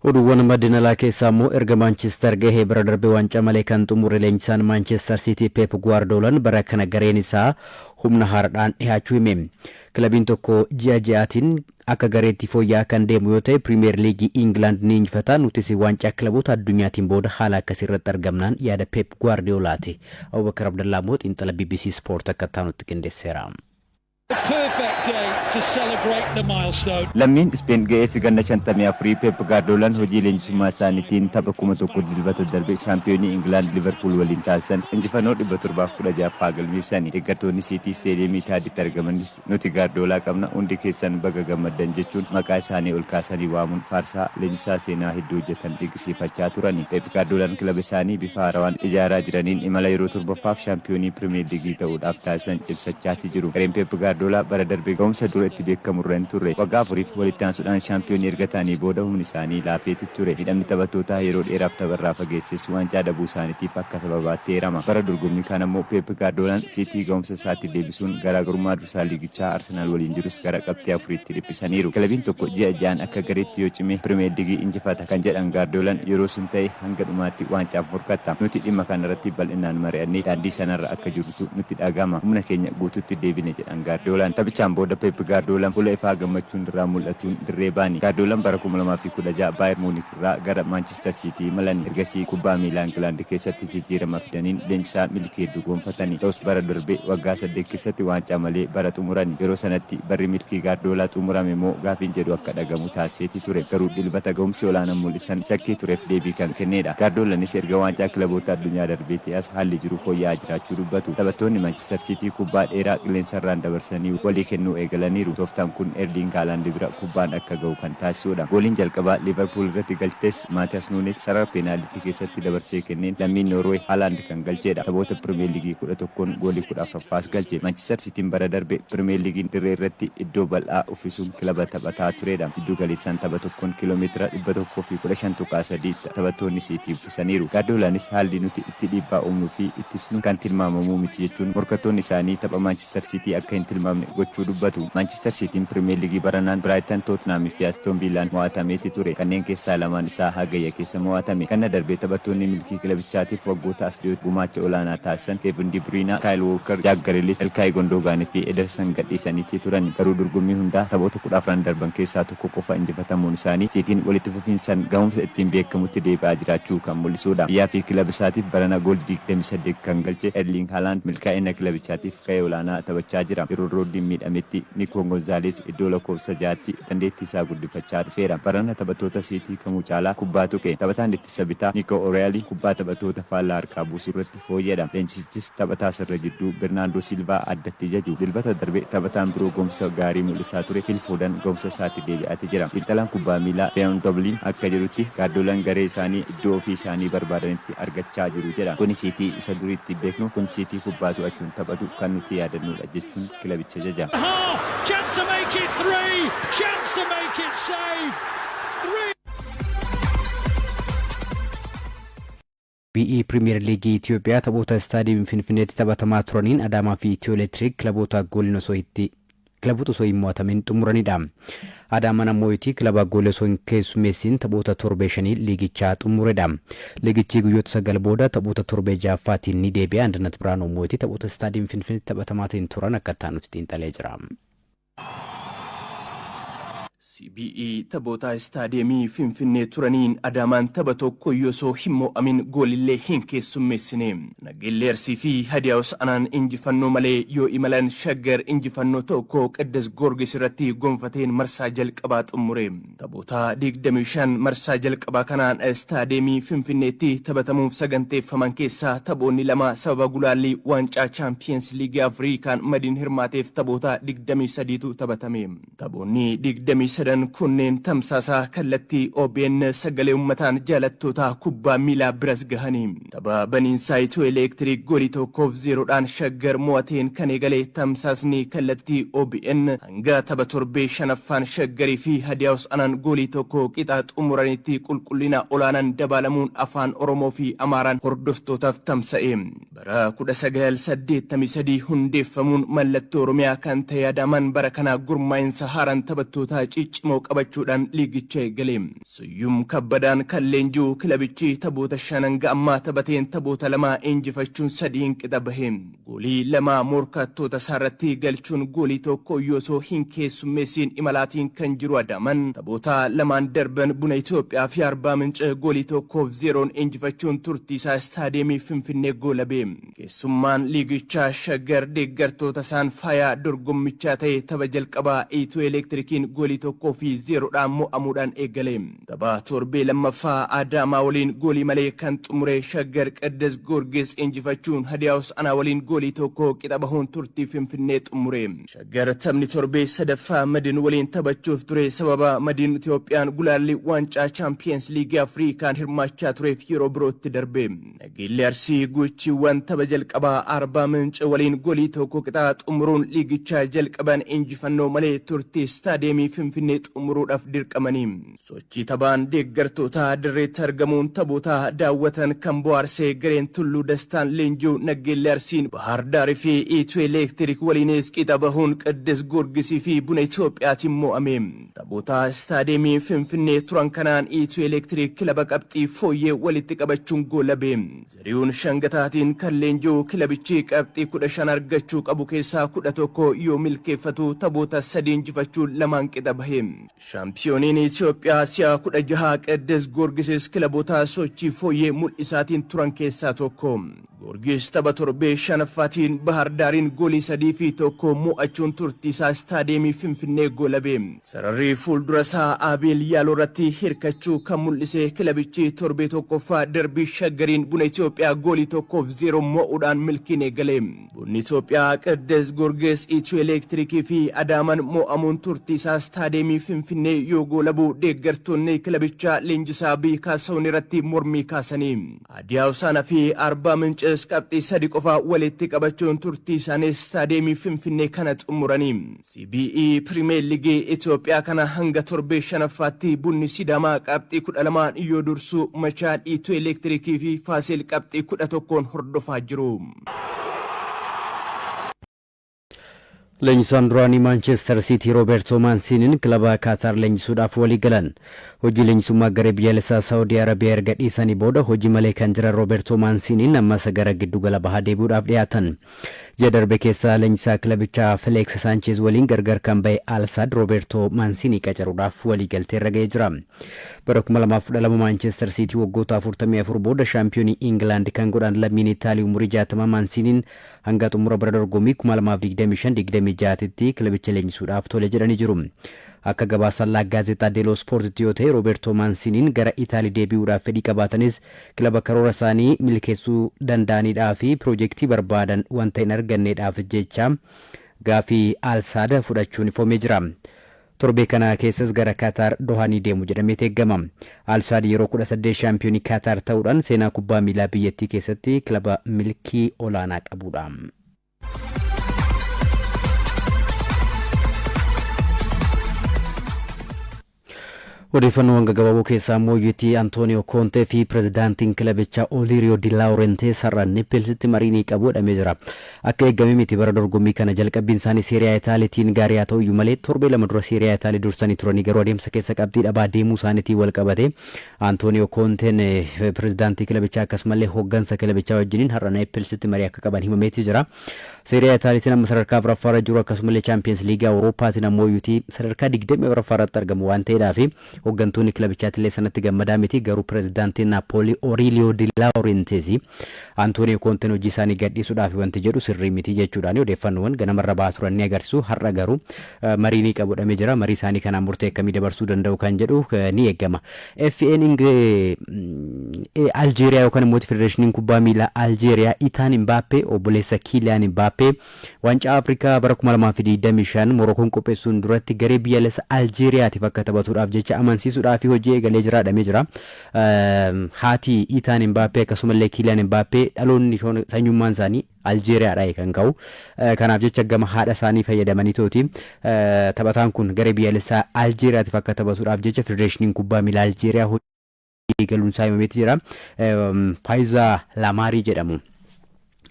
Oduuwwan maddeen alaa keessaa immoo erga Maanchister gahee bara darbe waancaa malee kan xumure leenjisaan Maanchister Siitii Peep Guwaardoolaan bara kana gareen isaa humna haaraadhaan dhihaachuu hime. Kilabiin tokko ji'a ji'aatiin akka gareetti fooyya'aa kan deemu yoo ta'e Piriimiyeer Liigii Ingilaand ni injifata. Nutis waancaa kilaboota addunyaatiin booda haala akkasii irratti argamnaan yaada Peep Guwaardiyoolaati. Abubakar Abdallaa immoo xiinxala bbc Sport akka itti qindeesseera. Lammiin Ispeen ga'eessi ganna 54 Peep Gaardoolaan hojii leenjisummaa isaaniitiin tapha 1000 Dilbata darbe shaampiyoonii Ingilaand Liverpool waliin taasisan injifannoo 716ffaa galmeessani. Deeggartoonni Siitii isteediyeemii Itaaditti argamanis nuti Gaardoolaa qabna, hundi keessan baga gammaddan jechuun maqaa isaanii ol kaasanii waamuun faarsaa leenjisaa seenaa hedduu hojjetan dinqisiifachaa turani. Peep Gaardoolaan kilaba isaanii bifa haarawaan ijaaraa jiraniin imala yeroo torbaffaaf shaampiyoonii Pirimeer Liigii ta'uudhaaf taasisan cimsachaati jiru. Gareen Peep Gaardoolaa bara darbe ga'umsa dura itti beekamurra hin turre. Waggaa afuriif walitti aansuudhaan shaampiyoonii erga ta'anii booda humni isaanii laafeeti ture. Miidhamni taphattootaa yeroo dheeraaf tapharraa fageesses waancaa dhabuu isaaniitiif akka sababaatti eerama. Bara dorgommii kana immoo Peep Gaardoolaan Siitii ga'umsa isaatti deebisuun garaagarummaa dursaa liigichaa Arsenaal waliin jirus gara qabxii afuriitti dhiphisaniiru. Kilabiin tokko ji'a ja'aan akka gareetti yoo cime Pirimeer Liigii injifata kan jedhan Gaardoolaan yeroo sun ta'e hanga dhumaatti waancaaf morkatta. Nuti dhimma kanarratti bal'inaan mari'annee daandii sanarra akka jirrutu nutti dhagahama. Humna keenya guutuutti deebine jedhan Gaardoolaan. Taphichaan booda Peep Gaardoolaan fuula ifaa gammachuun irraa mul'atuun dirree ba'ani. Gaardoolaan bara 2016 Baayer Muunik irraa gara Maanchister Siitii imalani. Ergasii kubbaa miilaa Ingilaand keessatti jijjiirama fidaniin leenjisaa milkii hedduu gonfatani. Ta'us bara darbe waggaa 8 keessatti waancaa malee bara xumurani. Yeroo sanatti barri milkii Gaardiyoolaa xumurame moo gaafiin jedhu akka dhagamu taasiseeti ture. Garuu Dilbata gahumsi olaanan mul'isan shakkii tureef deebii kan kenneedha. Gaardiyoolanis erga waancaa kilaboota addunyaa darbeetii as haalli jiru fooyya'aa jiraachuu dubbatu. Taphattoonni Maanchister Siitii kubbaa dheeraa qilleensarraan dabarsanii walii kennuu eegalaniiru. Tooftaan kun Erliing Haalaand bira kubbaan akka gahu kan taasisuudha. Gooliin jalqabaa Liivarpuul irratti galches Maatiyaas Nuunes sarara peenaalitii keessatti dabarsee kenneen lammiin Noorweey Haalaand kan galcheedha. Taphoota Pirimeer Liigii 11n goolii 14ffaas galche. Maanchister Siitiin bara darbe Pirimeer Liigiin dirree irratti iddoo bal'aa uffisuun kilaba taphataa tureedha. Jidduu galeessaan tapha tokkoon kiiloomeetira 115.3 taphattoonni Siitii uffisaniiru. Gaardiyoolaanis haalli nuti itti dhiibbaa uumnuu fi ittisnu kan tilmaamamuu miti jechuun morkattoonni isaanii tapha Maanchister Siitii akka hin tilmaamne gochuu dubbatu. Maanchister Siitiin Pirimeer Liigii baranaan Biraayitan, Tootnaam fi Astoon Viilaan mo'atameeti ture. Kanneen keessaa lamaan isaa Hagayya keessa mo'atame. Ganna darbe taphattoonni milkii kilabichaatiif waggoota as dhiyootti gumaacha olaanaa taasisan Keevin De Bruyne, Kaayil Wooker, Jaak Gariilish, Ilkaay Gondoogaan fi Edersan gadhiisaniiti turan. Garuu dorgommii hundaa taphoota 14n darban keessaa tokko qofa injifatamuun isaanii Siitiin walitti fufiinsan gahumsa ittiin beekamutti deebi'aa jiraachuu kan mul'isuudha. Biyyaa fi kilaba isaatiif barana goolii 28 kan galche Erliing Haalaand milkaa'ina kilabichaatiif gahee olaanaa taphachaa jira. Yeroo Roodriin miidhametti Nikoo Gonzaaleez iddoo lakkoofsa 6tti dandeettii isaa guddifachaa dhufeera. Barana taphattoota Siitii kamuu caalaa kubbaa tuqe. Taphataan ittisa bitaa Nikoo O'Reilly kubbaa taphattoota faallaa harkaa buusuu irratti fooyyeedha. Leenjisichis taphataa sirra jidduu Bernaandoo Silvaa addatti jaju. Dilbata darbe taphataan biroo gahumsa gaarii mul'isaa ture Fiil Foodan gahumsa isaatti deebi'aati jira. Xiinxalaan kubbaa miilaa Riyan Dobliin akka jedhutti Gaardiyoolaan garee isaanii iddoo ofii isaanii barbaadanitti argachaa jiru jedha. Kuni Siitii isa duriitti beeknu, kun Siitii kubbaa to'achuun taphatu kan nuti yaadannuudha jechuun kilabicha jaja. Chance to make it three! Chance to make it safe! Three! BE Piriimiyer Liigii Itoophiyaa taphoota istaadiyeemii Finfinneetti taphatamaa turaniin Adaamaa fi Itiyoo Elektiriik kilaboota gooliin osoo itti kilaboota osoo hin mo'atamin xumuranidha. Adaamaan ammoo itti kilaba goolii osoo hin keessummeessin taphoota torbee shanii liigichaa xumuredha. Liigichi guyyoota 9 booda taphoota torbee ja'affaatiin ni deebi'a. Andinnat Biraanuu ammoo itti taphoota istaadiyeemii Finfinneetti taphatamaatiin turan akka itti aanutti xiinxalee jira. CBE taphoota Istaadiyeemii Finfinnee turaniin Adaamaan tapha tokkoyyuu osoo hin mo'amin goolillee hin keessummeessine. Nageellee Arsii fi Hadiyaa Hosaanaan injifannoo malee yoo imalan Shaggar injifannoo tokko Qiddus Goorgis irratti gonfateen marsaa jalqabaa xumure. Taphoota 25 marsaa jalqabaa kanaan Istaadiyeemii Finfinneetti taphatamuuf saganteeffaman keessaa taphoonni lama sababa gulaallii waancaa Chaampiyeens Liigii Afrikaan madiin hirmaateef taphoota 23tu taphatame. Taphoonni 23 kunneen tamsaasa kallattii OBN sagalee uummataan jaalattoota kubbaa miilaa biras gahani. Tapha baniinsaa Itiyoo Elektiriik goolii 1 fi 0dhaan Shaggar mo'ateen kan eegale tamsaasni kallattii OBN hanga tapha torbee shanaffaan Shaggarii fi Hadiyaa Hosaanaan goolii tokko qixa xumuranitti qulqullina olaanaan dabaalamuun Afaan Oromoo fi Amaaraan hordoftootaaf tamsa'e. Bara 1983 hundeeffamuun mallattoo Oromiyaa kan ta'e Adaamaan bara kana gurmaa'insa haaraan taphattoota ciccimoo ciccimoo qabachuudhaan liigicha eegale. Suyyum Kabbadaan kan leenji'u kilabichi taphoota 5 hanga ammaa taphateen taphoota 2 injifachuun 3n qixa bahe. Goolii 2 morkattoota isaarratti galchuun goolii 1 osoo hin keessummeessiin imalaatiin kan jiru Adaamaan taphoota lamaan darban Buna Itoophiyaa fi Arbaa Minc goolii 1 fi 0n injifachuun turtii isaa Istaadiyeemii Finfinnee goolabe. Keessummaan liigichaa Shaggar deeggartoota isaan faayaa dorgommichaa ta'e tapha jalqabaa Itiyoo Elektirikiin goolii 1 fi 0 dhaan mo'amuudhaan eegale. Tapha torbee lammaffaa Adaamaa waliin goolii malee kan xumure Shaggar Qiddus Goorgis injifachuun Hadiyaa Hos'anaa waliin goolii 1 qixa bahuun turtii Finfinnee xumure. Shaggar taphni torbee sadaffaa Madin waliin taphachuuf ture sababa Madin Itiyoophiyaan gulaallii waancaa Chaampiyeens Liigii Afriikaan hirmaachaa tureef yeroo birootti darbe. Nageellee Arsii guchiiwwan tapha jalqabaa Arbaa Minc waliin golii 1 qixaa xumuruun liigichaa jalqaban injifannoo malee turtii Istaadiyeemii Finfinnee xumuruudhaaf dirqamanii. Sochii taphaan deeggartootaa dirreetti argamuun taphoota daawwatan kan bohaarsee gareen Tulluu Dastaan leenji'u Naggeellee Arsiin Bahaar Daar fi Itiyoo Eleektirik waliinis qixa bahuun Qiddus Goorgisii fi Buna Itiyoophiyaatiin mo'ame. Taphoota Istaadiyeemii Finfinnee turan kanaan Itiyoo Elektiriik kilaba qabxii fooyyee walitti qabachuun goolabe. Zarihuun Shangataatiin kan leenji'u kilabichi qabxii 15 argachuu qabu keessaa 11 yoo milkeeffatu taphoota 3 injifachuun 2n qixa bahe. Shaampiyooniin Itiyoophiyaa si'a 16 Qiddus Goorgisis kilaboota sochii fooyyee mul'isaatiin turan keessaa tokko. Goorgis tapha torbee shanaffaatiin Bahaar Daariin goolii 3 fi 1 mo'achuun turtii isaa Istaadiyeemii Finfinnee goolabe. Sararri fuuldura isaa Abeel Yaaloo irratti hirkachuu kan mul'ise kilabichi torbee tokkoffaa darbii Shaggariin Buna Itoophiyaa goolii 1 fi 0 mo'uudhaan milkiin eegale. Bunni Itoophiyaa, Qiddus Goorgis, Itiyoo Elektirikii fi Adaaman mo'amuun turtii isaa Istaadiyeemii Finfinnee yoo goolabu deeggartoonni kilabichaa leenjisaa Abiy Kaasahun irratti mormii kaasanii. Hadiyaa Hosaanaa fi Arbaa Mincis qabxii 3 qofa walitti qabachuun turtii isaanii Istaadiyeemii Finfinnee kana xumuranii. CBE Pirimeer Liigii Itoophiyaa kana hanga torbee shanaffaatti Bunni Sidaamaa qabxii 12n yoo dursu, Machaal, Itiyoo Elektirikii fi Faasiil qabxii 11n hordofaa jiru. Leenjisaan duraanii Maanchestar Siitii Roobertoo Maansiiniin kilaba Kaataar leenjisuudhaaf walii galan. Hojii leenjisummaa garee biyyaalessaa Saawudii Arabiyaa erga dhiisanii booda hojii malee kan jiran Roobertoo Maansiiniin ammas gara giddugala bahaa deebi'uudhaaf dhiyaatan. Ji'a darbe keessa leenjisaa kilabichaa Feleeks Saancheez waliin gargar kan ba'e Al Saad Roobertoo Maansiinii qacaruudhaaf walii galteerra ga'ee jira. Bara 2012 Maanchestar Siitii waggoota 44 booda shaampiyoonii Ingilaand kan godhan lammiin Itaalii umurii 60 Maansiiniin Hanga xumura bara dorgommii 2025, 26tti kilabicha leenjisuudhaaf tole jedhanii jiru. Akka gabaasa La Gazzetta dello Sport'tti yoo ta'e Roobertoo Maansiiniin gara Itaalii deebi'uudhaaf fedhii qabaatanis kilaba karoora isaanii milkeessuu danda'aniidhaa fi piroojektii barbaadan wanta hin arganneedhaaf jecha gaaffii Al Sadd fudhachuun ifoomee jira. Torbee kana keessas gara Kaataar Dohaa ni deemu jedhameet eegama. Al Saad yeroo 18 shaampiyoonii Kaataar ta'uudhaan seenaa kubbaa miilaa biyyattii keessatti kilaba milkii olaanaa qabuudha. Odeeffannoowwan gaggabaaboo keessaa immoo UT Antooniyoo Koontee fi pirezidaantiin kilabichaa Oliiriyoo Di Laawurentees har'a Neppelsitti marii ni qabu jedhamee jira. Akka eegame miti bara dorgommii kana jalqabbiin isaanii Seeriyaa Itaaliitiin gaarii haa ta'uyyuu malee torbee 2 dura Seeriyaa Itaalii dursanii turanii garuu adeemsa keessa qabxii dhabaa deemuu isaaniitiin wal qabatee Antooniyoo Koonteen pirezidaantii kilabichaa akkasumallee hoggansa kilabichaa wajjiniin har'a Neppelsitti marii akka qaban himameeti jira. Seeriyaa Itaaliitiin amma sadarkaa 4ffaarra jiru akkasumallee Chaampiyeens Liigii Awurooppaatiin ammoo UT sadarkaa 24ffaa irratti argamu waan ta'eedhaaf hoggantoonni kilabichaatillee sanatti gammadaa miti. Garuu pirezidaantiin Naapoolii Oriiliyoo Di Laawurenteesi Antooniyoo Koonteen hojii isaanii gadhiisuudhaaf wanti jedhu sirrii miti jechuudhaan odeeffannoowwan ganamarra ba'aa turan ni agarsiisu. Har'a garuu marii ni qabu jedhamee jira. Marii isaanii kanaan murtee akkamii dabarsuu danda'u kan jedhu ni eegama. FA'n Aljeeriyaa yookaan immoo Federeeshiniin Kubbaa Miilaa Aljeeriyaa Itaan Imbaappee obboleessa Kiiliyaan Imbaappee Waancaa Afrikaa bara 2025 Morookoon qopheessuun duratti garee biyyaalessa Aljeeriyaatiif akka taphatuudhaaf jecha amansiisuudhaaf hojii eegalee jira jedhamee jira. Haati Itaan Imbaappee akkasumallee Kiiliyaan Imbaappee dhaloonni sanyummaan isaanii Aljeeriyaadhaa kan ka'u. Kanaaf jecha gama haadha isaanii fayyadamaniitooti taphataan kun garee biyyaalessaa Aljeeriyaatiif akka taphatuudhaaf jecha Federeeshiniin Kubbaa Miilaa Aljeeriyaa hojii eegaluun isaa himameeti jira. Faayizaa Lamaarii jedhamu.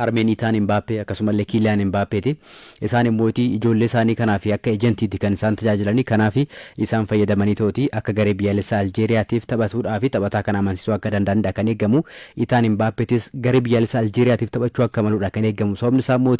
Harmeen Itaan Imbaappee akkasumallee Kiiliyaan Imbaappeeti. Isaan immoo ijoollee isaanii kanaaf akka ejentiitti kan isaan tajaajilanii, kanaaf isaan fayyadamanii tooti akka garee biyyaalessaa Aljeeriyaatiif taphatuudhaa fi taphataa kana amansiisuu akka danda'anidha kan eegamu. Itaan Imbaappeetis garee biyyaalessaa Aljeeriyaatiif taphachuu akka maludha kan eegamu. Sababni isaa immoo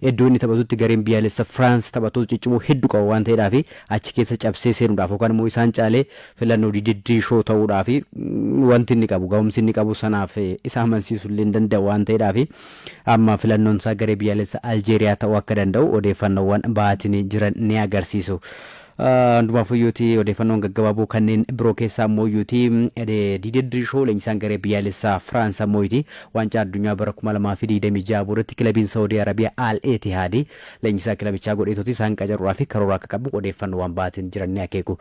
iddoo inni taphatutti gareen biyyaalessa Firaans taphattoota ciccimoo hedduu qaba waan ta'eedhaaf, achi keessa cabsee seenuudhaaf yookaan immoo isaan caalee filannoo dididdishoo ta'uudhaaf wanti inni qabu, ga'umsi inni qabu sanaaf isa amansiisuu illee hin danda'u waan ta'eedhaaf, amma filannoon isaa garee biyyaalessa Aljeeriyaa ta'uu akka danda'u odeeffannoowwan ba'aatiin jiran ni agarsiisu. Hundumaaf iyyuuti odeeffannoon gaggabaaboo kanneen biroo keessaa immoo iyyuuti Didier Deschamps, leenjisaan garee biyyaalessaa Firaans ammoo waancaa addunyaa bara 2026 boodatti kilabiin Saawudii Arabiyaa Al Etihad leenjisaa kilabichaa godheetoti isaan qacaruudhaa fi karoora akka qabu odeeffannoowwan ba'aatiin jiran ni akeeku.